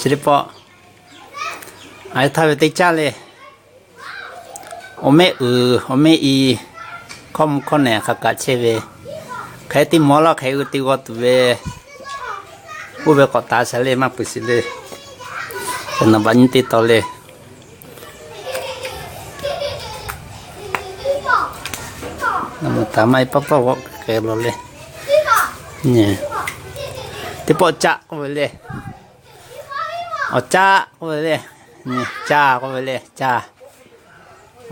Chi teˇ pawˆ a htaˇ ve teˇ caˇ le. Awˬ mehˆ uiˍ awˬ mehˆ i, hkawˇ mvuh hkawˇ nehˬ hk'aˬ kaꞈ chehˇ ve, hk'e teˇ mawˬ laˇ hk'e g'uˇ teˇ g'awˇ tuˬ ve, oˇ ve k'awꞈ taˍ shaˍ le, maˇ peuˬ shiˍ le. Caˬ naˍ baꞈ nyiˇ teˇ taw le. Taˍ maˇ e paˆ paˆ g'awˆ k'ai lawˬ le. Teˇ pawˆ caˆ k'oˆ ve le. Awˬ caˆ k'oˆ ve le. Caˇ k'oˆ ve le, caˇ.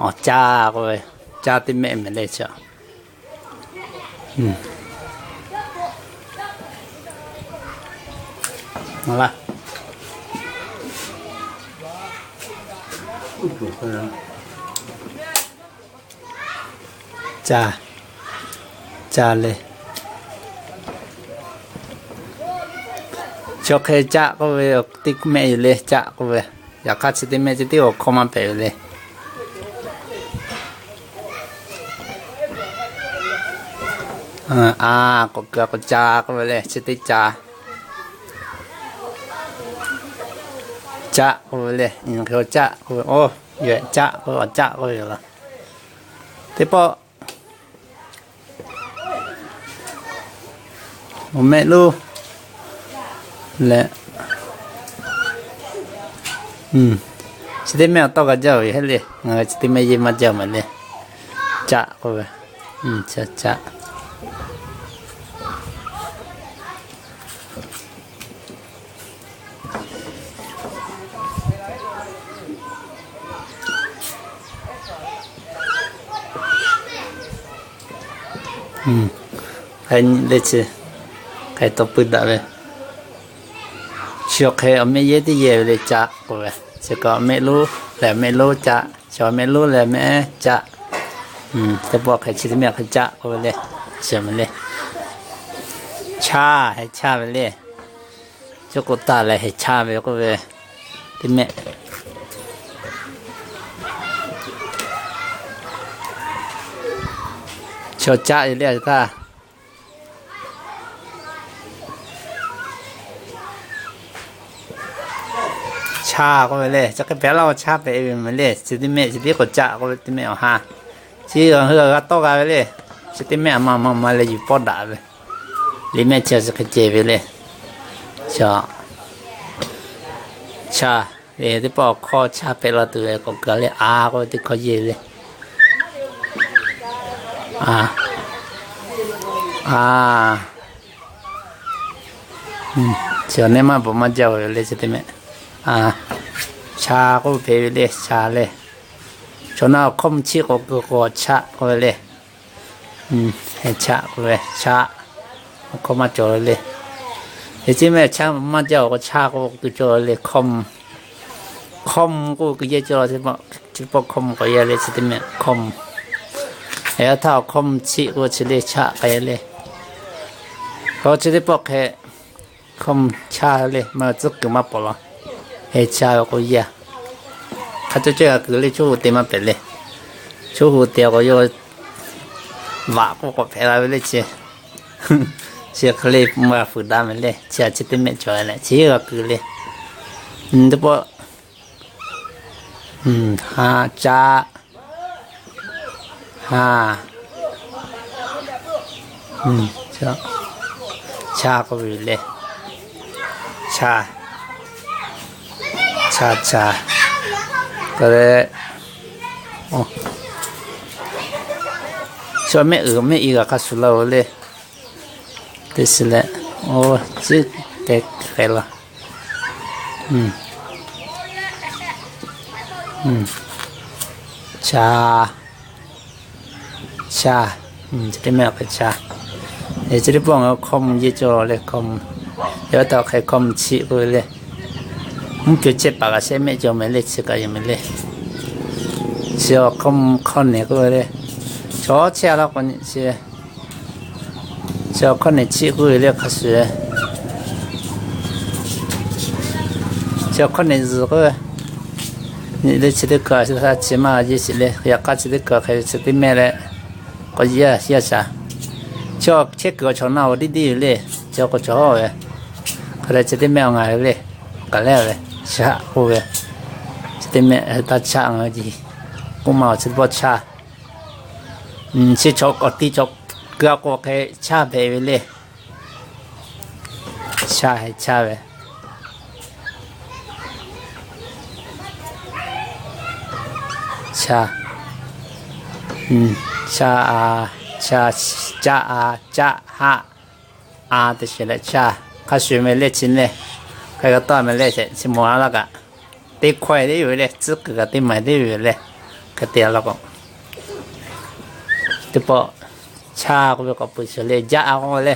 Awˬ caˇ k'oˆ ve, caˇ teˇ mehˆ mehˍ le chi. Caˇ, caˇ le. Chaw hk'e caˆ k'oˆ ve, teˇ mehˆ yoˬ le, caˆ k'oˆ ve. Yaꞈ hk'aˇ chi teˇ mehˆ chi teˇ awˬ hkawˇ maˇ hpehꞈ ve le. A, k'awꞈ kuiˬ k'awꞈ ca k'oˆ ve le, chi teˇ ca. Caˆ k'oˆ ve le, caˆ k'oˆ ve, oˇ, caˆ k'oˆ ve, awˬ caˆ k'oˆ ve yoˬ laˇ. Teˇ pawˆ awˬ mehˆ lonˉ leh, chi teˇ mehˆ awˬ tawˇ g'a jaˇ ve heˆ le. Ngaˬ hui chi teˇ mehˆ yehˇ maˇ jaˇ mehˍ le. Caˆ k'oˆ ve, caˆ. Hk'e nyi le chi, hk'e taw pui daꞈ ve. Chi awˬ hk'e awˬ mehˆ yehˇ teˇ yehˇ ve le, caˆ k'oˆ ve. Chi kaꞈ awˬ mehˆ lonˉ lehˬ awˬ mehˆ lonˉ caˆ, chi awˬ mehˆ lonˉ lehˬ mehˆ caˆ. Teˇ pawˆ hk'e chi teˇ mehˆ hk'e caˆ k'oˆ ve le. Chi mehˍ le. Chaˇ, heh chaˇ ve le. Chi k'o taˍ leh heh chaˇ ve k'oˆ ve, teˇ mehˆ. Chaw caˆ ve le a htaˇ. Chaˇ k'oˆ ve le, chi hk'e pehꞈ laˇ, chaˇ pehꞈ ve mehˍ le. Chi teˇ mehˆ chi teˇ k'awꞈ caˆ k'oˆ ve, teˇ mehˆ awˬ ha. Chi ngaˬ hui g'a tawˇ g'a ve le. Chi teˇ mehˆ a ma ma ma leh yuˬ pawˆ daꞈ ve. Liꞈ mehˆ chi chi hk'e ceh ve le. Chaˇ, chaˇ, teˇ pawˆ awˬ hkawˇ chaˇ pehꞈ la tuˬ ve k'awꞈ gaˬ le, a k'oˆ ve teˇ hkawˇ yehˇ le. A, a, chi awˬ neˇ maˇ bvuhꞈ maˇ jaˇ ve le chi teˇ mehˆ. A, chaˇ k'oˆ ve hpehꞈ ve le, chaˇ le. Chaw naˇ awˬ hkawˇ mvuh chiˆ k'awꞈ kuiˬ k'awꞈ chaˆ k'oˆ ve le. Heh chaˆ k'oˆ ve, chaˆ. Awˬ hkawˇ maˇ cawˬ le. Heh chi mehˆ chaˇ maˇ jaˇ awˬ k'o chaˇ k'oˆ kuiˬ cawˬ le, hkawˇ mvuh. Hkawˇ mvuh k'oˆ kuiˬ yehˇ cawˬ, chi pawˆ hkawˇ mvuh k'awꞈ yehˇ le chi teˇ mehˆ hkawˇ mvuh. Heh a htaˇ awˬ hkawˇ mvuh chiˆ k'oˆ chi le chaˆ k'ai le. K'o chi teˇ pawˆ hk'e hkawˇ mvuh chaˇ le, maˇ tcuhˉ kuiˬ maˇ pawˍ law. Heh chaˇ ve k'o yaˇ. Hk'a cawˇ cawˇ g'a kuiˬ le, chaw hu te maˇ pehꞈ le. Chaw hu te k'o yawˇ vaꞈ k'oˆ k'awꞈ hpehꞈ la ve le chi. Chi hk'e le maˇ g'a fuiˍ daꞈ mehˍ le, chi a chi teˇ mehˆ cawˬ leh chi g'a kuiˬ le. Teˇ pawˆ, ha, caˆ, ha, chaˇ k'oˆ ve le. Chaˇ, chaˇ, chaˇ. K'o le, chaw mehˆ uiˍ mehˆ i g'a hk'a shuˍ la-o le. Teˇ shiˍ leh, o, ciˉ te hk'e la. Chaˇ, chaˇ, chi teˇ mehˆ hk'e chaˇ. Chi teˇ pawˆ ngaˬ hui hkawˇ mvuh yehˇ cawˬ le, hkawˇ mvuh. Yawˇ htaꞈ hk'e hkawˇ mvuh chiˆ k'oˆ ve le. Mvuhˇ piˇ chehˇ paˍ kaꞈ shehˆ mehˆ cawˬ mehˍ le, chi kaꞈ yoˬ mehˍ le. Chi awˬ hkawˇ mvuh hkawˇ nehˬ k'oˆ ve le. Chaw chehˇ a laˇ k'o nyi chi chi awˬ hkawˇ nehˬ chiˆ k'oˆ ve le hk'a shuˍ. Chi awˬ hkawˇ nehˬ zuhˬ k'oˆ ve, nyi le chi teˇ kaꞈ chi htaˇ chi maˇ yehˇ shiˍ le, yaꞈ hk'aˇ chi teˇ kaꞈ hk'e chi teˇ mehˆ leh k'awꞈ yehˇ a shaˍ. Chi awˬ chehˇ kuiˬ awˬ chaw na awˬ diˇ diˇ yoˬ le, chi k'awꞈ chaw hawˇ ve. Hk'e leh chi teˇ mehˆ awˬ ngaˬ hui le. kaꞈ leh ve, chaˇ k'oˆ ve, chi teˇ mehˆ taˇ chaˇ a ji, k'oˆ ma chi teˇ pawˆ chaˇ. Chi chaw k'awꞈ tiˇ chaw keu a k'o hk'e chaˇ hpehꞈ ve le. Chaˇ hk'e chaˇ ve, chaˇ, chaˇ a, chaˇ, caˇ a, caˆ haˆ a, teˇ shiˍ leh chaˇ. Hk'a shuˍ meh le chi le, hk'e g'a tawˇ meh le, chi mawˬ a laˇ kaꞈ, teˇ hkawehˇ teˇ yoˬ ve le, tcuhˉ kuiˬ kaꞈ teˇ maˬ teˇ yoˬ ve le, hk'e te a laˇ k'o, teˇ pawˆ chaˇ k'oˆ ve k'awꞈ peuˬ sheˍ le, jaˆ a k'oˆ ve le.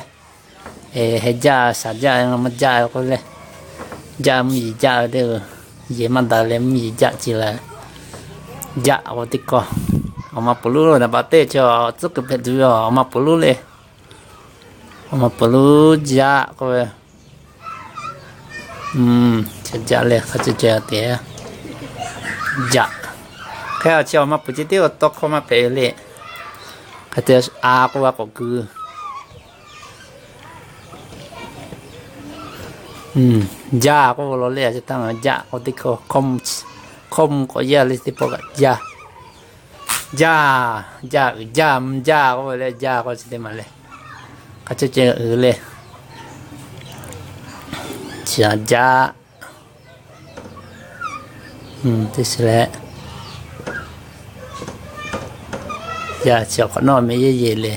Heh jaˆ, shaˍ jaˆ, maˇ jaˆ k'oˆ le. Jaˆ mvuhˇ yeˬ jaˆ ve teˇ, yeˬ maˇ daꞈ leh mvuhˇ yeˬ jaˆ ce la. Jaˆ k'oˆ teˇ hkawˇ, awˬ ma peuˬ lonˉ naˍ baꞈ teˇ chi tcuhˉ kuiˬ hpehꞈ tuˬ ve awˬ ma peuˬ lonˉ le. Awˬ ma peuˬ lonˉ jaˆ k'oˆ ve, chi jaˆ leh hk'a ceh ceh te jaˆ. Hk'e a chi awˬ ma peuˬ chi teˇ awˬ tawˇ hkawˇ maˇ hpehꞈ ve le. Hk'e te a k'oˆ ve k'awꞈ ku jaˇ k'oˆ ve law le, a chi htaˇ jaˆ k'oˆ teˇ hkawˇ, hkawˇ mvuh k'awꞈ yaˇ le teˇ pawˆ kaꞈ jaˇ. Jaˇ, jaˇ uiˍ jaˇ mvuh jaˇ k'oˆ ve le, jaˇ k'oˆ chi teˇ maˬ le. Hk'a ceh ceh uiˍ le. Chi a jaˇ. Teˇ shiˍ leh, yaˇ chi awˬ hk'awꞈ nawˉ meh yeˇ yeˬ le.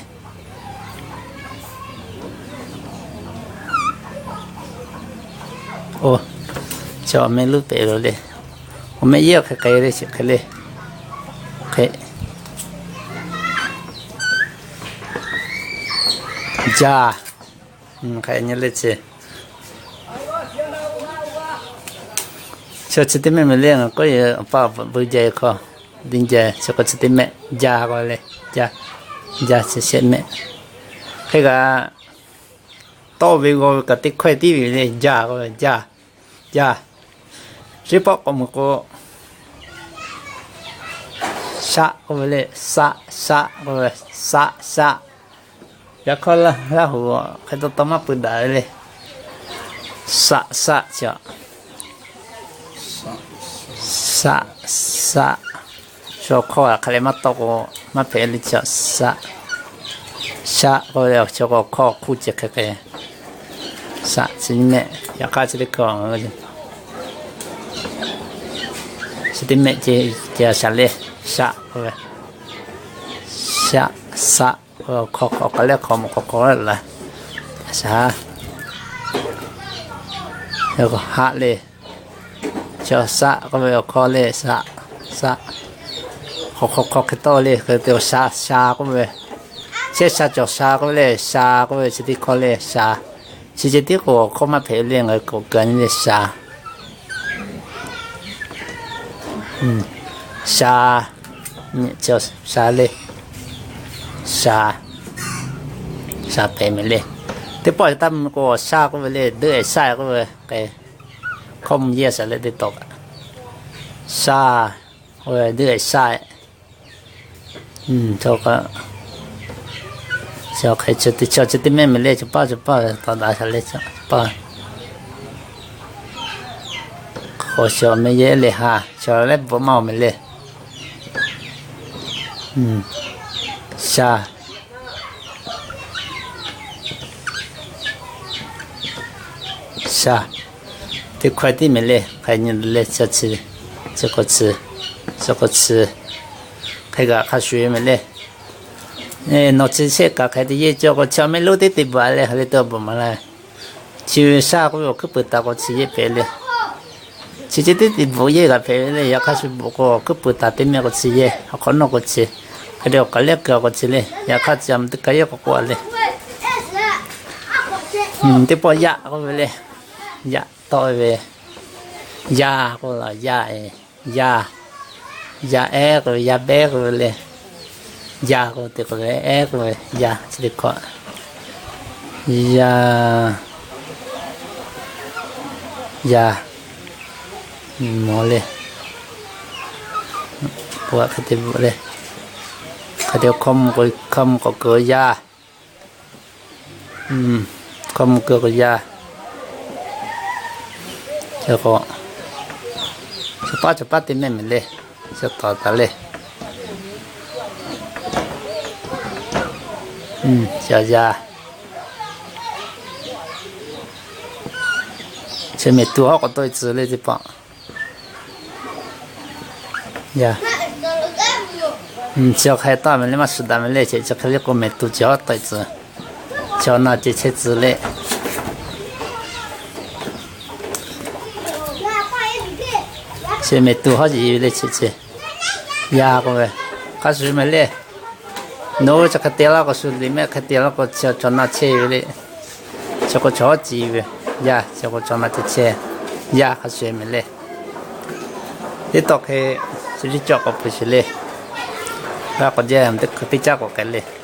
Oˇ, chi awˬ meh lonˉ pehꞈ lo le. Awˬ meh yeˇ awˬ hk'e k'ai le, chi hk'e le. Hk'e jaˇ. Hk'e nyi le chi. Chi chi teˇ mehˆ meh le, ngaˬ k'oˆ ve awˬ pa awˬ bvuhꞈ jaˇ hkawˇ, diˇ jaˇ chi k'o chi teˇ mehˆ jaˇ k'oˆ le. Jaˇ, jaˇ chi shehˆ mehˆ. Hk'e kaꞈ, tawˇ ve g'aw ve kaꞈ teˇ hkawehˇ tiˉ ve le, jaˇ k'oˆ ve jaˇ. Jaˇ. Teˇ pawˆ k'awꞈ mui k'o, shaˆ k'oˆ ve le, shaˆ, shaˆ k'oˆ ve, shaˆ, shaˆ. Yaꞈ hk'aˇ Laˇ huˍ hk'e taw taw maˇ pui daꞈ ve le. Shaˆ, shaˆ chi a. Shaˆ, shaˆ. Chaw hkawˇ hk'a leh maˇ tawˆ k'o, maˇ hpehꞈ le chi a. Shaˆ, shaˆ k'oˆ ve chaw k'o hkawˇ hk'oˆ ceh hk'e hk'e. Shaˆ chi nyi mehˆ, yaꞈ hk'aˇ chi teˇ hkawˇ, chi teˇ mehˆ ceh ceh shaˍ le, shaˆ k'oˆ ve. Shaˆ, shaˆ, hk'aw hk'aw k'awꞈ leh hk'aw mvuhꞈ k'awꞈ k'awꞈ la. Shaˍ, haˆ le. Chaw shaˆ k'oˆ ve awˬ hkawˇ le shaˆ, shaˆ. Hk'aw hk'aw hk'aw hk'e tawˇ le hk'e te awˬ sha, sha k'oˆ ve. Chehˇ sha cawˬ sha k'oˆ ve le, sha k'oˆ ve chi teˇ hkawˇ le sha. Chi ceh tiˉ k'o awˬ hkawˇ maˇ hpehꞈ le, ngaˬ hui k'awꞈ gaˬ nyi le sha. Sha, sha le, sha, sha hpehꞈ meh le. Teˇ pawˆ taˇ mvuh k'o awˬ shaˆ k'oˆ ve le, deˇ e shaˆ k'oˆ ve k'e, hkawˇ mvuh yehˇ shaˍ leh teˇ taw kaꞈ, shaˆ k'oˆ ve deˇ e shaˆ. Chaw hk'e, chaw chi teˇ mehˆ meh le, chaw paˇ chaw paˇ taw daꞈ shaˍ le, chaw paˇ. Hk'aw shaˍ meh yehˇ le ha, shaˍ leh bvuhꞈ maˇ awˬ meh le. Sha, sha, teˇ hkawehˇ tiˉ meh le, hk'e nyi le, chi, chi k'o chi, chi k'o chi, hk'e kaꞈ hk'a shuˍ meh le. Nawˬ chi shehˆ kaꞈ hk'e te yehˇ cawˬ k'o, chi awˬ meh lonˉ teˇ te bvuhꞈ leh hk'e le te bvuhꞈ maˍ la. Chi ve shaˆ k'oˆ ve awˬ hkuiˉ puiˍ taˍ k'o chi yehˇ hpehꞈ le. Chi ceh tiˉ te bvuhꞈ yehˇ kaꞈ hpehꞈ ve le. Yaꞈ hk'aˇ shu bvuhꞈ k'o awˬ hkuiˉ puiˍ taˍ teˇ mehˆ k'o chi yehˇ, awˬ hk'awꞈ nawˉ k'o chi, hk'e te awˬ kaˍ lehˆ kuiˬ k'o chi le. Yaꞈ hk'aˇ chi a ma teˇ kaꞈ yehˇ k'awꞈ k'oˆ a le. Teˇ pawˆ yaˆ k'oˆ ve le. Yaꞈ tawˆ ve, yaˇ k'oˆ la yaˇ e. Yaˇ, yaˇ ehˉ k'oˆ ve, yaˇ behˉ k'oˆ ve le. Yaˇ k'oˆ te k'oˆ ve, ehˉ k'oˆ ve, yaˇ chi teˇ hkawˇ. Yaˇ, yaˇ, mawˬ le. K'o hk'e te bvuhꞈ le. Hk'e te hkawˇ mvuh k'awꞈ kuˬ yaˇ. Hkawˇ mvuh kuˬ k'o yaˇ. K'o, chaw paˉ chaw paˉ teˇ mehˆ mehˍ le. Chi tawˍ taˍ le. Chi yaˇ, chi mehˍ tuˬ hawˉ k'awꞈ tawˆ e tcuh le teˇ hpaˍ. Yaˇ, chi hk'e taˆ mehˍ le, maˇ shuˍ daꞈ mehˍ le. Chi chi hk'e le k'o, mehˍ tuˬ chi hawˉ tawˆ e tcuh, chi awˬ na ceh chehˇ tcuh le. Chi mehˍ tuˬ hawˉ yeˬ ve le chi chi. Yaˇ k'oˆ ve, hk'a shuˍ mehˍ le. Nawˬ hui chi hk'e te laˇ k'o, shu liꞈ mehˆ hk'e te laˇ k'o, chi awˬ chaw na chehˇ ve le. Chi k'o chaw hawˉ ci ve. Yaˇ, chi k'o chaw na ceh chehˇ. Yaˇ, hk'a shuˍ mehˍ le. Teˇ tawˆ hk'e, chi teˇ cawˬ k'awꞈ hpu shiˍ le. G'a k'awꞈ jehˇ, teˇ hkui teˇ caˉ k'awꞈ k'ai le.